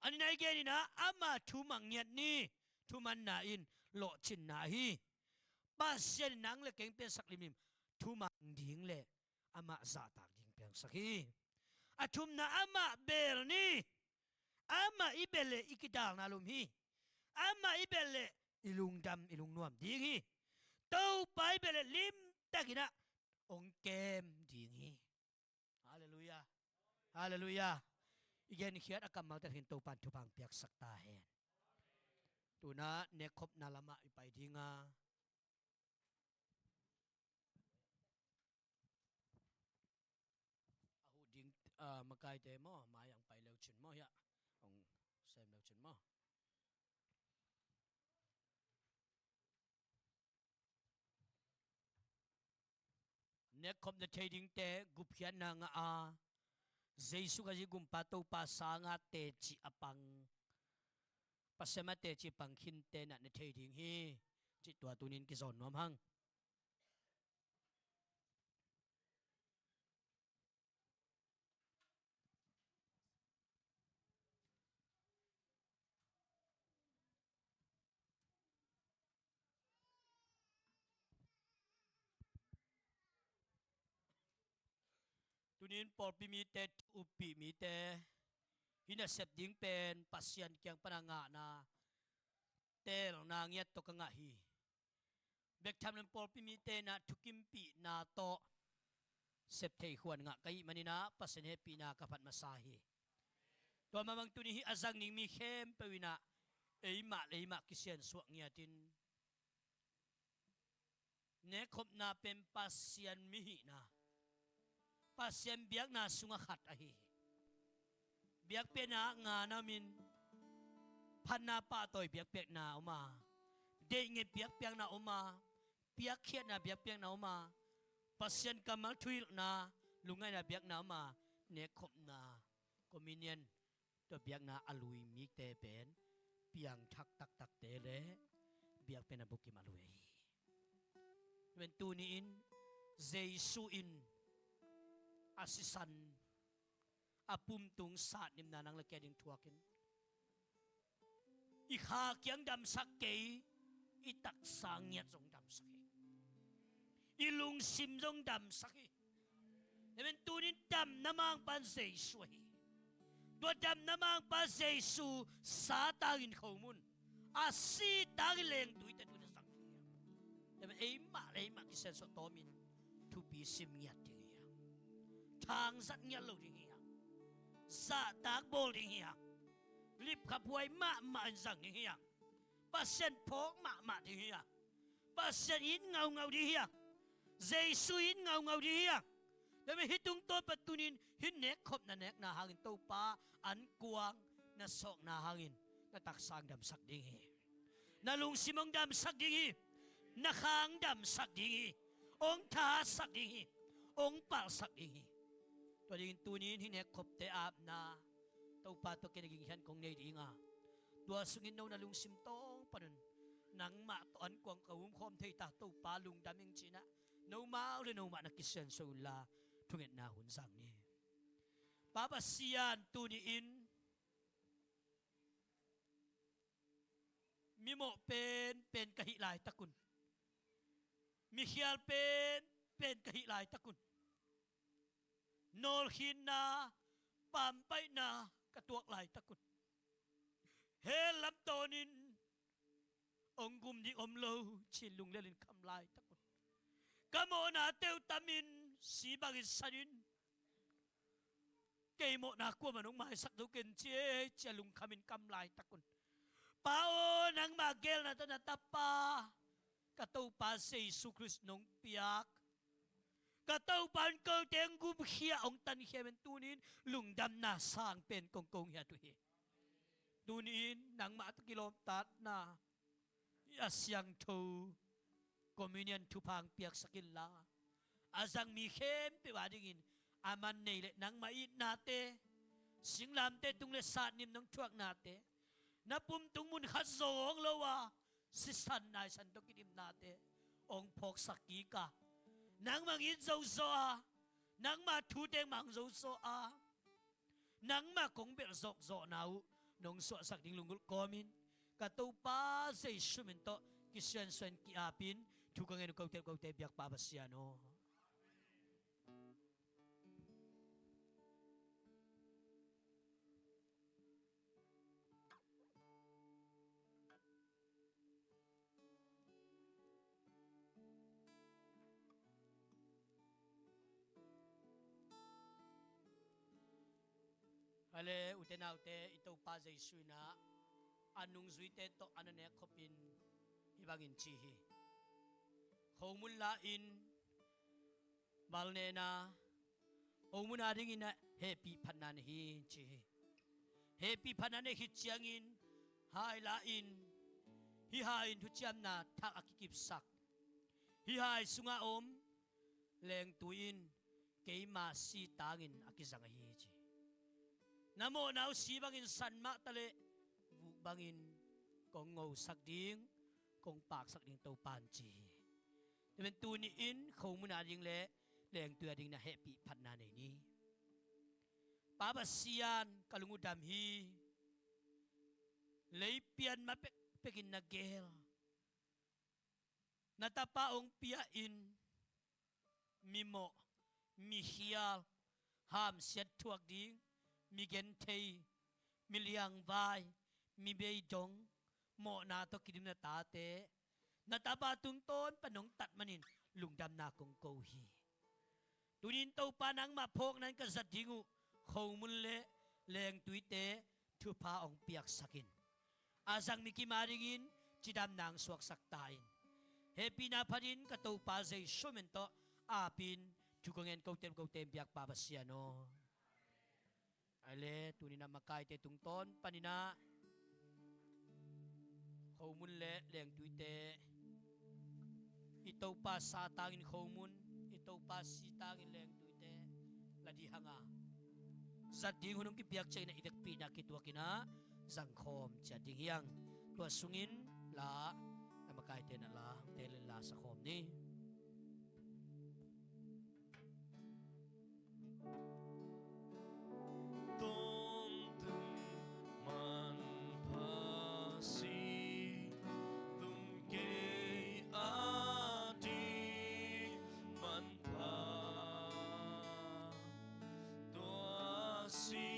A nihna i gen in ah, amah thu mang ngiat ni. Thumanna in lawhcinna ahi. Pasian in nang le keng piansak limlim thumang ding le amah zahtak ding piangsak hi. A thumna, amah bel ni. Amah i bel leh i kidalna lum hi. Amah i bel leh i lungdam i lungnuam ding hi. Topa i bel leh limtakin ah hong kem ding hi. Halleluiah. Halleluiah. I genkhiat a kammalte thakin Topan thupha piaksak ta hen. Tu-in ah nekkhopna lamah i pai ding a, a huh ding, ah, makaite maw, mai ang pai leu cin maw, hiah hong sem leu cin maw. Nekkhopna thei dingte gupkhiatna ngah a, Jesu Khazih Gumpa Topa sanga teci a pang, Pasian mah teci pang khinte na na thei ding hi. Cih tua tuni-in kizawn nuam hang. Tuni-in pawlpi mite, upih mite, hih nasep ding pen Pasian kiang pana ngahna, teelna ngiat tawh ka ngah hi. Bek tham leng pawlpi mite in ah thukimpihna tawh sep thei khuan ngah ka hih manin ah Pasian hehpihna ka phat masa hi. Tua mah bang tuni hih a zang ding mi khempeuh in ah eimah le eimah kisiansuah ngiatin, nekkhopna pen Pasian mi hihna, Pasian biakna sungah khat ahi hi. Biakpiakna nga na om in, phatna pahtawi biakpiakna om a, deihngep biakpiakna om a, piakkhiatna biakpiakna om a, Pasian kammal thuhilhna, lungngaihna biakna om a, nekkhopna, communion, tua biakna a lui mite pen piangthak taktakte le biakpiakna bukim a lui ahi hi. Tua pen tuni-in Jesu in a sisan, a pumtung satnimna nang le kei ading thuakin, i kha kiang damsak kei, i taksa ngiat zong damsak hi. I lungsim zong damsak hi. Tua pen tuni-in damna mangpa in Jesu ahi hi. Tua damna mangpa Jesu sa tangin khomun, a si tangin lengtuite tun a zang ding hi hang. Tua mah eimah le eimah kisiansuah tawmin thupi sim ngiat ding hi hang. Thangzat ngiat lo ding hi hang. Zahtak bawl ding hi hang. Lipkhaphuai mahmah in zang ding hi hang. Pasian phawk mahmah ding hi hang. Pasian it ngaungau ding hi hang. Jesu it ngaungau ding hi hang. Tua mah hih tungtawn pan tunin hih nekkhopna nekna hangin Topa ankuang na sawkna hangin na taksa hong damsak ding hi. Na lungsim hong damsak ding hi. Na kha hong damsak ding hi. Hong thahatsak ding hi. Hong palhsak ding hi. Tua dingin tunin hih nekkhopte apna Topa tawh kei na gingkhian kong nei ding a, tua sungin no na lungsim tawng panun nangmah tawh ankuang ka umkhawm thei ta, Topa lungdam ing ci-in ah nomau le nomau na kisiansuah unla thungetna hun zang ni. Pa Pasian, tuni-in mimawh penpen ka hih laitakun, mikhial penpen ka hih laitakun, nawlkhinna, pampaihna ka tuak laitakun, hell lam tawnin hong gum ding om lo ci-in lunglelin kham laitakun, ka mawhnate uh tamin si bangin sanin, kei mawhna kuamah nong maisak zo ken ci e ci-a lungkhamin kam laitakun, Pa aw, nangmah geelna tawh na tapa ka Topa Jesu Khrist nong piak, ka Topa in kote hong gumkhia hong tankhia men tunin lungdamna sang pen kong ko ngiat uh hi. Tunin nangmah tawh kilawmtatna a siangtho communion thupha hong piaksak inla, a zang mi khempeuh a dingin a man nei le nangmah itnate, singlamteh tung le satnim nong thuaknate, na pumtung mun khat zawng lo a sisan naisan tawh kidimnate hong phawksak kik a, nangmah hong it zozaw a, nangmah thu teng mang zozaw a, nangmah kong belh zawkzawhna uh nong suahsak ding lunggulh kawmin ka Topa Jesu min tawh kisiansuan ki-apin thu ka ngen uh kote kote biakpa Pasian aw. Ale ute naute, i Topa Jesu in ah a nungzuite tawh a na nekkhopin hih bangin ci hi. Khomun la-in balnena, khomun a dingin ah hehpih phatna nei hi ci hi. Hehpih phatna nei khit ciangin hai la-in, hih hai in thuciamna thak a kikipsak, hih hai sungah om lengtui in keima si tangin a kizang ahi ci. Na mawhna uh si bangin san mah taleh vuk bangin kong ngosak ding, kong paksak ding Topa in ci hi. Tua men tuni-in khomun a ding le lengtui a ding na hehpih phatna nei ni. Pa Pasian, ka lung uh dam hi. Leipian ma pekpekin na geel, na tapa hong pia-in mimawh, mikhial, hamsiat thuak ding, migenthei, miliangvai, mibeidong, mawhna tawh kidim na tate, na tapa tungtawn pan hong tat manin lungdamna kong ko hi. Tunin Topa nangmah phawkna in ka zat ding uh khomun le lengtuite thupha hong piaksak in, a zang mi kim a dingin cidamna hong suaksak ta in. Hehpihna phatin ka Topa Jesu min tawh apin thu ka ngen kote kote biakpa Pasian aw. Ale tunin a makaite tungtawn panin ah khomun le lengtuite, i Topa sa tangin khomun, i Topa si tangin lengtuite la dih hang a, zat ding hun hong kipiak ciangin a i vekpihna kituakin ah zangkhawm ciat ding hi hang. Tua sungin la, a makaite na la hong teel in la sakhawm ni. Tawntung manpha si, tung kei a ding manpha, tua si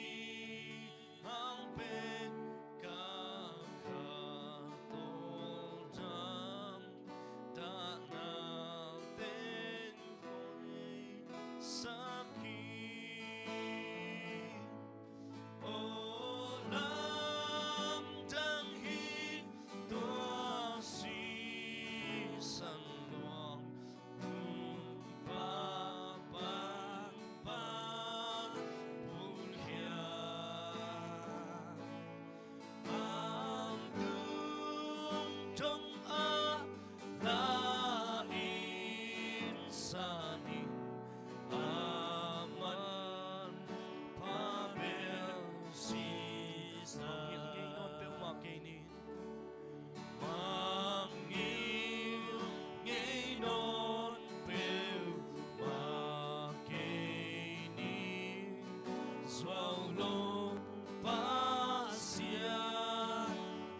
Pasian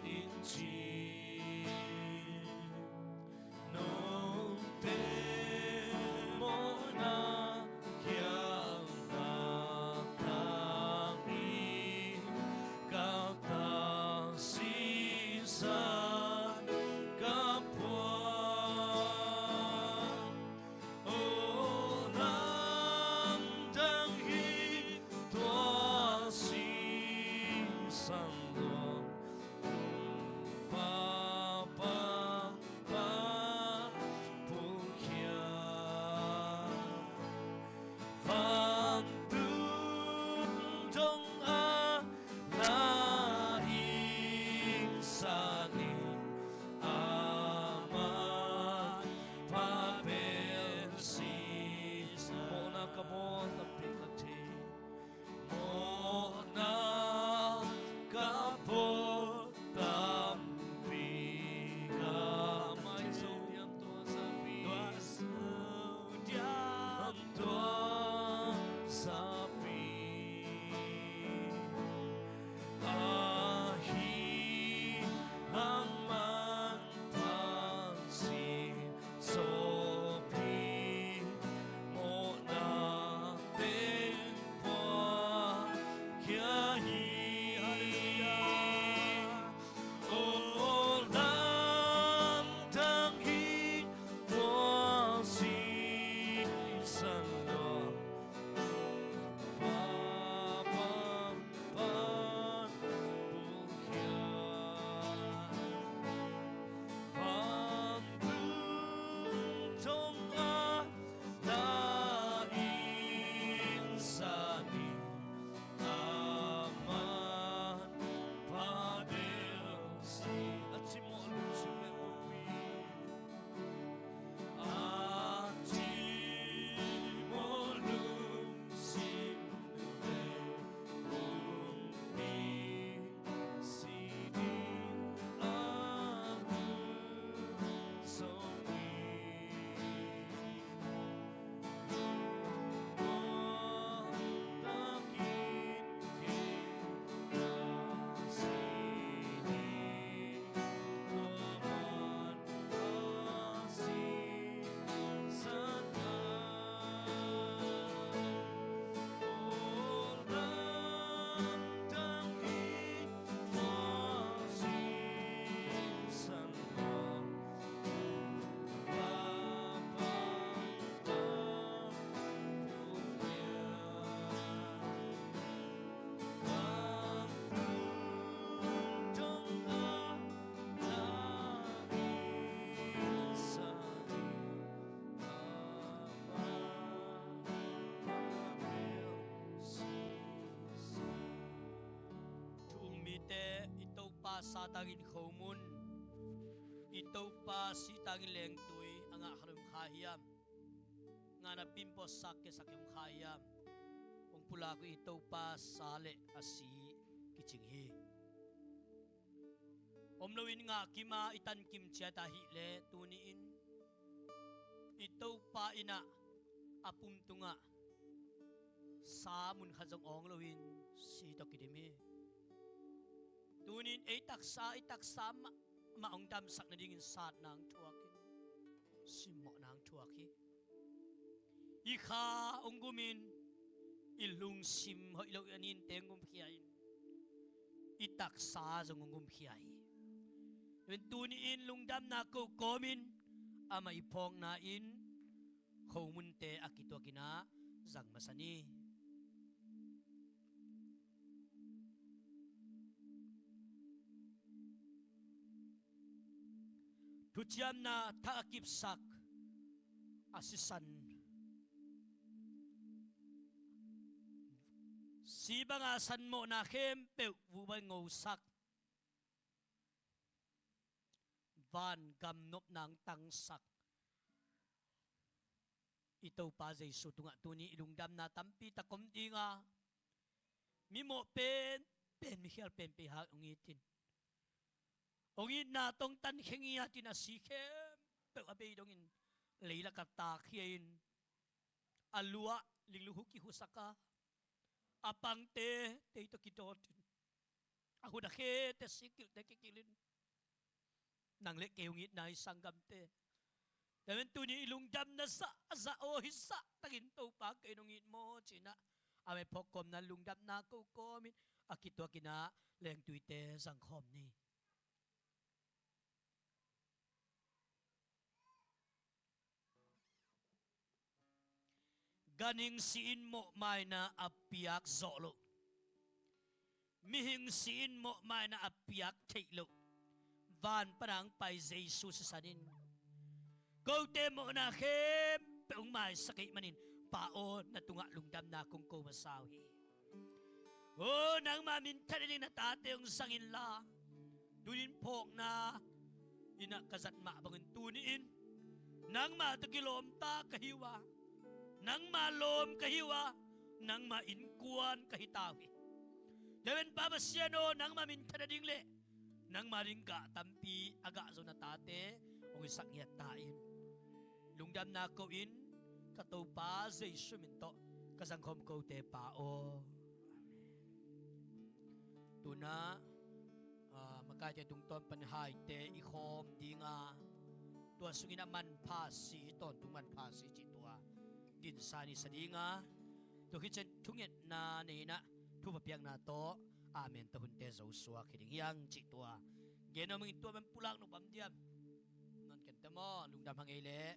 in ci. Note mawhna khialhna tangin ka tasisan ka phuak. Aw lamdang hi tua sisan lawm, Papa, Papa, pulkhia. Vantung dong a na ing sanin, aman pha bel si. Mawhna ka bawl tampi ka thei, mawhna ka bawl tampi ka mai zo diam tua zapi. Tua zapi. Tua zapi. Ahi hang man Pasian sawpi mawhna teng phuak khia hi. Halleluiah. Aw lamdang hi tua sisan lawm, Papa, Papa, pulkhia. Vantung dong a na ing sanin, aman pha bel si. A cimawh lungsim le pumpi. A cimawh lungsim le pumpi. Si ding a lungzong hi. Thu um mite, i Topa satangin khomun, i Topa sitangin lengtui a ngah khat om kha hiam? Ngahna pin pawtsak khiasak om kha hiam? Hong pulak uh i Topa sa le a si kicing hi. Om loin ngah kim a i tan kim ciat ahih leh tuni-in i Topa in ah a pum tungah sa mun khat zong awng loin si tawh kidim hi. Tuni-in ei taksa, i taksa mahmah hong damsak nadingin satna hong thuak in, simmawhna hong thuak hi. I kha hong gumin, i lungsim hoih lo a ninte hong gumkhia in, i taksa zong hong gumkhia hi. Tuni-in lungdamna ko kawmin amah i phawkna in khomunte a kituakin ah zang masa ni. Thuciamna thak a kipsak a sisan, si banga sanmawhna khempeuh vubai ngosak, vangam nopna hong tangsak i Topa Jesu tungah tuni i lungdamna tampi tak om dinga, mimawh penpen, mikhial penpen hang hong it in, hong itna tawh hong tankhia ngiat in, a si khempeuh a bei dongin leilakah takkhia in, a lu ah linglukhu kihusak a, A pangte tei tawh kidawt in, a hun a khete sikilhte kikilh in, nang le kei hong itna i sanggamte. Tua ahih manin tuni i lungdamna zahzah aw, hih zah takin Topa kei nong it maw ci-in ah, a maiphawk kawmna lungdamna ko kawmin a kituakin ah lengtuite zangkhawm ni. Ganhing si-in mawhmaina a piak zawh loh, mihing si-in mawhmaina a piak theih loh, van pan a hong pai Jesu sisan in, kote mawhna khempeuh hong maisak ahih manin, Pa aw, na tungah lungdamna kong ko masa uh hi. Aw, nangma minthan nading na tate hong zang inla, tuni-in phawkna in ah ka zat mah bangin tuni-in nangma tawh kilawmta ka hi uh a, nangma lawm ka hi uh a, nangma innkuan ka hi ta uh hi. Tua ahih manin Pa Pasian aw, nangma minthan nading le nangma ding gah tampi a gah zo na tate hong hisak ngiat ta in. Lungdamna ko-in ka Topa Jesu min tawh ka zangkhawm kote Pa aw. Amen. Tu-in ah, ah, makaite tungtawn pan haite i khawm ding a, tua sungin ah manpha si, tawntung manpha si cih tua ginsa i sa ding a, tua khit ciang thungetna nei-in ah thupha piakna tawh amen tawh hunte zo suak hi ding hi hang cih tua gen nuam ing. Tua man pulak nop om diam? Nawn kei ta maw, lungdam hang ei leh.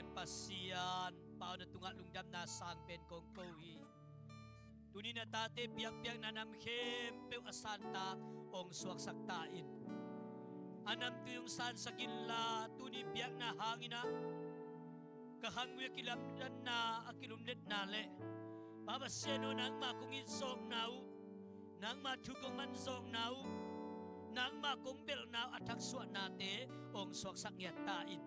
Pasian, Pa aw, na tungah lungdamna sang pen kong ko hi. Tuni na tate biakpiakna nam khempeuh a santak hong suaksak ta in. A namtui hong sansak inla, tuni biakna hangin ah ka khangui a kilamdanna, a kilumletna le Pa Pasian aw, nangmah kong it zawkna uh, nangmah thu kong man zawkna uh, nangmah kong belhna uh a thaksuahnate hong suaksak ngiat ta in.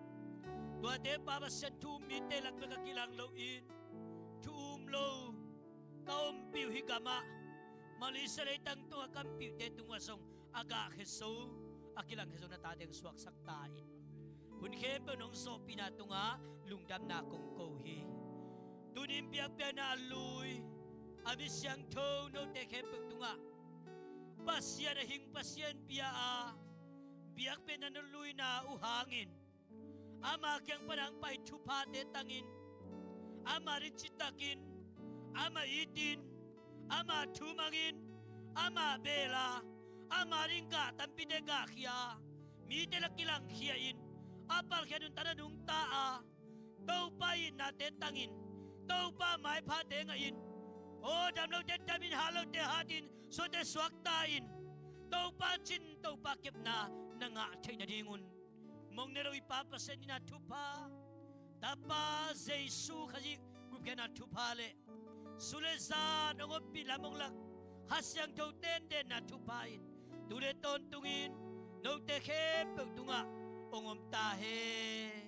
Tuate Pa Pasian, thu um mite lak bek a kilang loin, thu um lo ka ompih uh hih gamah, Malaysia leitang tungah ka ompih uhte tungah zong a gahkhia zo, a kilangkhia zo na tate hong suaksak ta in. Hun khempeuh nong zawhpihna tungah lungdamna kong ko hi. Tunin biakpiakna a lui, a mi siangtho note khempeuh tungah Pasian a hing Pasian bia a, biakpiakna na luina uh hangin ama kiang pana hong pai thuphate tangin, ama ding citakin, ama itin, ama thumangin, ama bela, ama ding gah tampite gahkhia, mite la kilangkhia in, a palkhia nuntakna nungta a, Topa itnate tangin, Topa maiphate ngahin, aw damlote damin, hatlote hatin, suakte suakta in, Topa cin, Topa kepna na ngah theih nadingun, mong ne lo i Pa Pasian itna thupha, Tapa Jesu Khazih gupkhiatna thupha le su le zan hong ompih lam hong lak Kha Siangtho tendenna thupha in tu le tawntungin note khempeuh tungah hong om ta hen.